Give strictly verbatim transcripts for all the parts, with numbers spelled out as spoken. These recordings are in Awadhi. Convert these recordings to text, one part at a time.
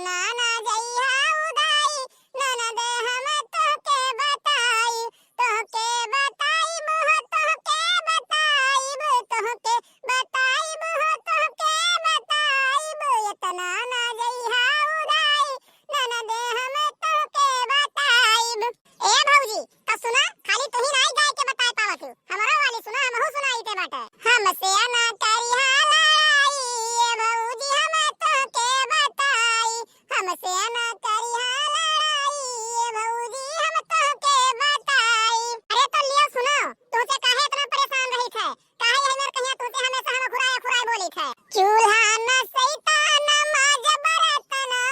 ना ना जइहा उधाई, ननद हम तोहके बताई, तोहके बताइब हो, तोहके बताइब, तोहके बताइब हो, तोहके बताइब, एतना ना जइहा उधाई, ननद हम तोहके बताइब। ए भौजी, त सुना, खाली तुही नाई गाय के बताए पावत हू, हमरो वाली सुना, हमहू सुनाई के बाटे। हमसे ना करिहा लड़ाई, ए भौजी हम तोहके बताई, हमसे ना करिहा लड़ाई, ए भौजी हम तोहके बताई। अरे तो लियो सुनो, तुहसे काहे इतना परेशान रही थे? काहे यही मेर कहिया तुहसे हमेशा हम अखुराई अखुराई बोली थे? चूल्हा न सैता न माज बरतनवा,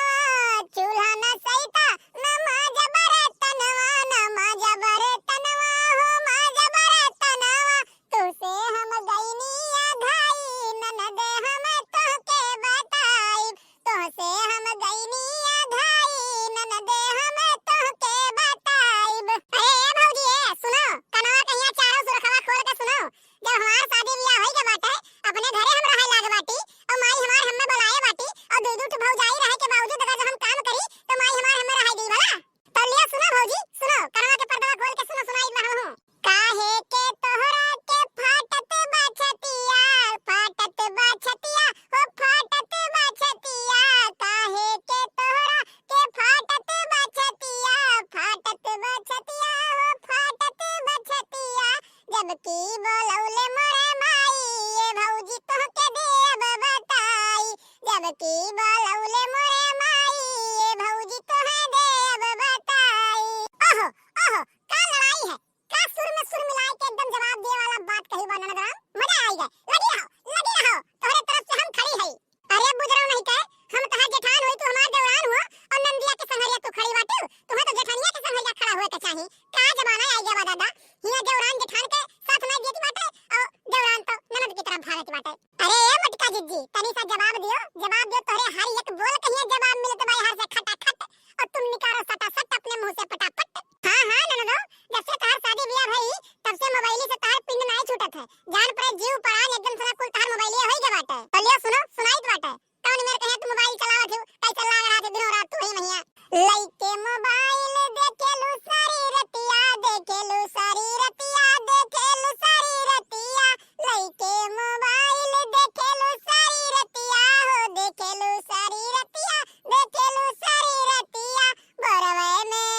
चूल्हा न सैता न माज बरतनवा, न माज बरतनवा हो माज बरतनवा, तुहसे हम गइनी अघाई, ननद हम तोहके बताइब, तोहसे हम गइनी अघाई, ननद हम तोहके बताइब। अरे ए भौजी, ए सुनो, कनवा कहिया चारों सुरखवा खोल के सुनो। जब हमार शादी बियाह होई के बाटे, अपने घरे हम रहे लाग बाटी, और माई हमार हमें बुलाए बाटी, और दू दू ठो भौजाई रहे के बावजूद अगर जब हम काम करी, तो माई हमार हमें रहे दी भला? तो लिया सुनो भौजी, सुनो, कनवा के पर्दवा खोल के सुनो, सुनाई बा हमहू। काहे के तोहरा के फाटत बा छतिया, फाटत बा छतिया, हो फाटत बा छतिया, काहे के तोहरा के फाटत बा छतिया, फाटत बा छतिया, हो फाटत बा छतिया, जबकि बोलौले मोरे माई, ए भौजी तोहके देब बताई, जबकि बोलौले मोरे माई, ए भौजी तोहे देब बताई। ओहो, ओहो, का लड़ाई है, का सुर में सुर मिलाए के एकदम जवाब दिए वाला बात कही बा ननद राम। मजा आई गए, लगी रहो, लगी रहो, तोहरे तरफ से हम खड़ी हई। अरे बुजरो नहीं के, हम तहार जेठान होई, तू हमार देवरान हो, और नंदिया के संगरिया तू खड़ी बाटू, तुहे तो जेठानिया के संगरिया खड़ा होए के चाही। का जमाना आई गया बा दादा, हिया देवरान जेठान के साथ नहीं देती बाटे, और देवरान तो ननद की तरफ भागत बाटे। अरे ए मोटका जिज्जी, तनी सा जवाब दियो, जवाब दियो, तोहरे हर एक बोल कहिए जवाब मिलत बा हर से खटाखट, और तुम निकालो सटासट अपने मुंह से पटापट। हाँ हाँ ननदो, जब से तहार शादी बियाह भई, तब से मोबाइल से तहार पिंड नाई छूटत है, जान परे जीव परान एकदम सना कुल तहार मोबाइल होई गए बाटे। तो लियो सुनो, सुनाइत बाटे। कौन मेरे कहे तू मोबाइल चलावत हो, कैसे लाग रहा थे दिनों रात तू ही महिया। लइके मोबाइल देखेलू सारी रतिया, देखेलू सारी रतिया, देखेलू सारी रतिया। लइके मोबाइल देखेलू सारी रतिया हो, देखेलू सारी रतिया, देखेलू सारी रतिया। भोरवे में,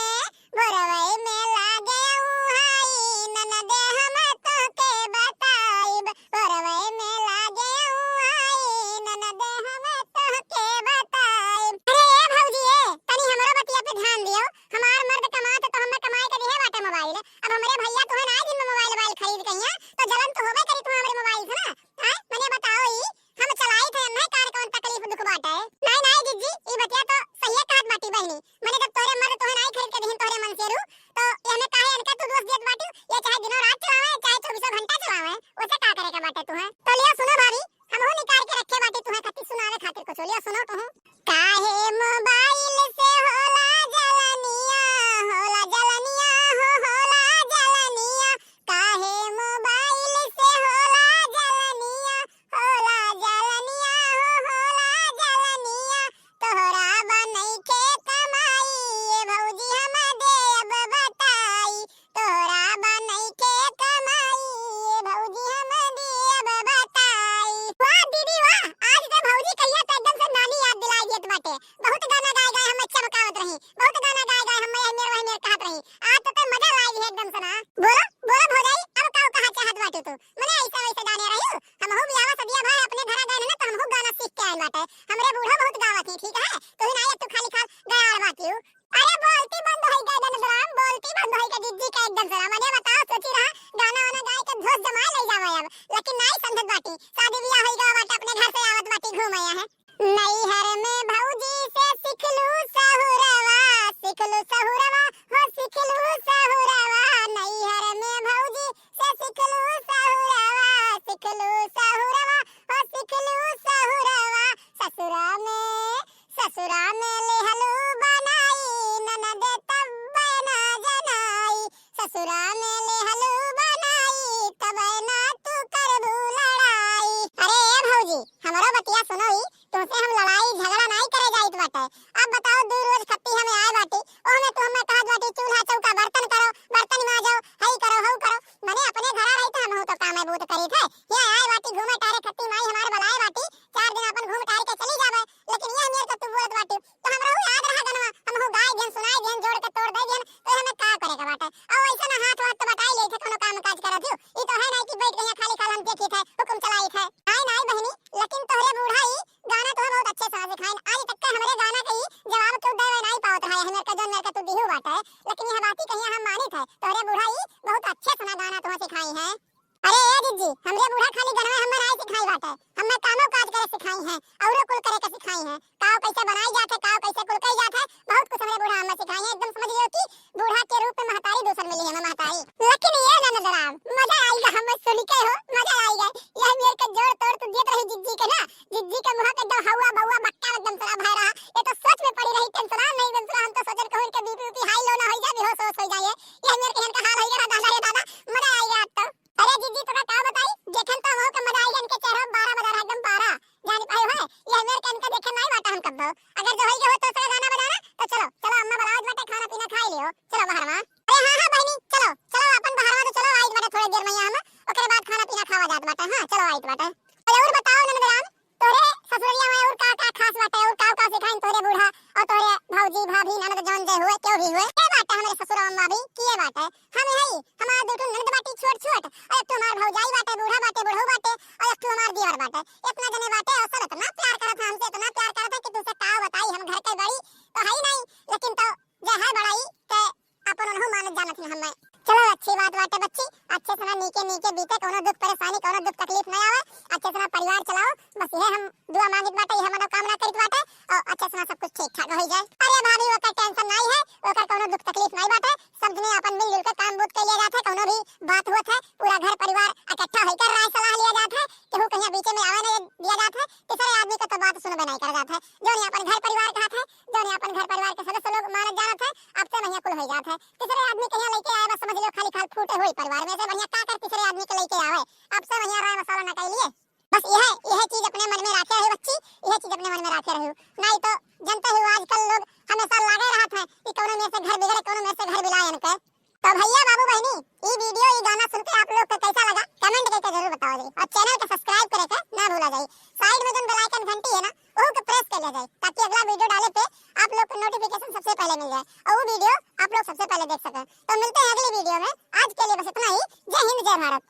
भोरवे में लागे उहाई, ननदे हम तोहके बताइब। भोरवे में लागे उहाई, ननदे हम तोहके बताइब। अरे ए भौजी ए, तनी हमरो बतिया पे ध्यान दियो। हमार मर्द कमात तो हमें कमाए के दिहे बाटे मोबाइल। अब हमरे भैया तुहे ना दिन में मोबाइल, मोबाइल खरीद कहिया, तो जलन तो होबे करी तुहे हमरे मोबाइल से ना। हैं? मने बताओ ई, हम चलाई थे, हमें कार कौन तकलीफ दुख बाटे? नहीं, नहीं जिज्जी, ई बतिया तो सही कहत बाटी बहिनी। मने जब तोहरे मर्द तोहे नहीं खरीद के दिहिन तोहरे मन से रू, तो एमे काहे इनके तू दोष देत बाटी? ये चाहे दिनों रात चलावे, चाहे चौबीसों घंटा चलावे, उसे का करे के बाटे तुहे? तो लियो सुनो भाभी, हमहू निकाल के रखे बाटी तुहे खातिर सुनावे खातिर कुछ। लियो सुनो तुहू। काहे मोबाइल से होला जलनिया, होला जलनिया हो, होला जलनिया। काहे मोबाइल से होला जलनिया, होला जलनिया हो, होला जलनिया। तोहरा बा नइखे कमाई, ए भौजी हम देब बताई। तोहरा बा नइखे कमाई, ए भौजी हम देब बताई। वाह दीदी वाह, आज तो भौजी कहिया तो एकदम से नानी याद दिलाई देत बाटे। बहुत गाना गाए गाए हमें चमकावत रही, बहुत गाना गाए गाए हमें यह मेर वह मेर कहत रही। आज तो ते मजा लाई दी एकदम से ना। बोलो बोलो भौजाई, अब का कहा चाहत बाटे तू? मने ऐसा वैसा जाने रही, हमहू बियाह सदिया भाई अपने घरा गए ना तो हमहू गाना सीख के आए बाटे। हमरे बूढ़ा बहुत गावत ही, ठीक है, तू ही ना एक तू खाली खाल गाय बाकी। अरे बोलती बंद होई गई ननद राम, बोलती बंद होई गई जिज्जी का एकदम से। मने बताओ, सोची रहा गाना वाना गाय के धोस जमाए ले जावे अब, लेकिन नाई समझत बाटी, शादी बियाह होई गवा बाटे, अपने घर से आवत बाटी घूम आया है। नैहर में भौजी से सिखलू सहुरवा, बाटे। अब बताओ, दुइ रोज खत्ती हमें आए बाटी, ओहमे तू हमें कहत बाटी, "चूल्हा चौका बर्तन करो, बर्तन माजो, हई करो, हऊ करो।" मने अपने घरा रही तो हमहू तो काम बूत करी थे। ये आए बाटी घूमे टारे खत्ती माई हमार बलाए बाटी, चार दिन अपन घूम टार के चली जावे, लेकिन ये मेर के तू बोलत बाटी। तो हमरो याद रहा गनवा, हमहू गाय दिहन, सुनाई दिहन, जोड़ के तोड़ दे दिहन, तो हमें का करे के बाटे? और ऐसा ना हाथ वाथ तो बटाई लेत है, कोनो काम काज करत हो। ई तो है नहीं कि बैठ के यहाँ खाली खाल हम देखी थे, हुकुम चलाई थे। नहीं, नहीं बहनी, लेकिन तोहरे बूढ़ा ई गाना तो बहुत अच्छे से सिखाइन। आज तक के हमरे गाना के ई जवाब क्यों देवे नहीं पावत रहा है, मेर के जोन मेर के तू दिहू बाटे। लेकिन यह बात ही कहिया हम मानित है, तोहरे बूढ़ा ई बहुत अच्छे से ना गाना तो सिखाई है। अरे ए जिज्जी, हमरे बूढ़ा खाली गनवे हमें नाई सिखाई बाटे, हमें कामो काज करे सिखाई है, औरो कुल करे के सिखाई है। काव कैसे बनाई जात है, काव कैसे कुल कई जात है, बहुत कुछ हमरे बूढ़ा हमें सिखाई है। एकदम समझ लियो कि बूढ़ा के रूप में महतारी दूसर मिली हमें महतारी। लेकिन ये ननद राम, मजा आई गा हमें सुन के हो, मजा आई गा। यह मेर के जोड़ तोड़ तू देत रही जिज्जी के ना, जिज्जी के मुँह के एकदम हवा बउआ बक्का एकदम सड़ा भय रहा। ये तो सोच में पड़ी रही, टेंशन नहीं टेंशन, हम तो सोचन कहूँ इनके बीपी वीपी हाई लो ना हो जाए, बेहोश होश हो जाए। यह मेर के इनका हाल हो गया दादा रे दादा, मजा आई गा अब तो। अरे जिज्जी, तोका का बताई, देखन तो हो के मजा आई इनके चेहरा बारह बजा रहा, एकदम बारह। जानी पाई है, ये मेर के इनका देखे नहीं बाटा हम कब्बो। अगर जो होई के हो तो सगा गाना बजाना, तो चलो, चलो अम्मा बुलावत बाटे, खाना पीना खाई लियो, चलो बाहर में। अरे हाँ, हाँ बहनी, चलो, चलो अपन बाहर में तो चलो, आइत बाटे थोड़ी देर में यहाँ हम, ओकरे बाद खाना पीना खावा जात बाटे। हाँ, चलो आइत बाटे। अरे और बताओ नंदराम, तोरे ससुरलिया में और का का खास बाटे, और का का सिखाइन तोरे बूढ़ा और तोरे भौजी, भाभी, ननद, जौन जे हुए, क्यों भी हुए? के बाटे हमरे ससुरवा में अभी, किए बाटे? हम हई, हमार दू ठो ननद बाटी छोट छोट, और एक ठो हमार भौजाई बाटे, बूढ़ा बाटे, बुढ़ऊ बाटे, और एक ठो हमार देवर बाटे। इतना जने बाटे, और सब इतना प्यार करत है हमसे, इतना प्यार करत है कि तुझसे का बताई, हम घर के बड़ी तो हई नहीं, लेकिन तो जे है बड़ाई ते अपन उनहु मानत जानत ही हमें। चलो अच्छी बात बाटे बच्ची, अच्छे से ना नीके नीके बीते, कोनो दुख परेशानी, कोनो दुख तकलीफ ना आवे, अच्छे से ना परिवार चलाओ, बस यह हम दुआ मांगित बाटे, यह मनोकामना करित बाटे, और अच्छे से ना सब कुछ ठीक ठाक हो जाए। अरे भाभी, ओकर टेंशन नहीं है, ओकर कोनो दुख तकलीफ नहीं बाटे, सब जने अपन मिलजुल के काम बूत के लिया जात है, कोनो भी बात होत है, पूरा घर परिवार इकट्ठा होकर राय सलाह लिया जात है, केहू कहीं बीचे में आवे नहीं दिया जात है, तीसरे आदमी का तो बात सुनबे नहीं कर जात है, जौन अपन घर परिवार कहत है, जौन अपन घर परिवार के सदस्य लोग मानत जानत है, आपसे महिया कुल हो जात है। तीसरे आदमी के यहाँ लेके आए, बस समझ लो खाली खाल फूटे हुई परिवार में से बढ़िया का कर तीसरे आदमी के लेके आवे, आपसे महिया राय मसाला न कर लिए। बस यह, यह चीज अपने मन में रखे रहो बच्ची, यह चीज अपने मन में रखे रहो, नहीं तो जनते हो आजकल लोग हमेशा लागे रहत है कि कौनो में से घर बिगड़े, कौनो में से घर बिलाए इनके। तो भैया बाबू बहनी, ई वीडियो, ई गाना सुन के आप लोग के कैसा लगा, कमेंट करके जरूर बताओ जी, और चैनल के सब्सक्राइब करे के ना भूला जाए। साइड में जो बेल आइकन घंटी है ना, ओहू के प्रेस कर लिया जाए, ताकि अगला वीडियो डाले पे आप लोग को नोटिफिकेशन सबसे पहले मिल जाए और वो वीडियो आप लोग सबसे पहले देख सकें। तो मिलते हैं अगली वीडियो में, आज के लिए बस इतना ही। जय हिंद, जय भारत।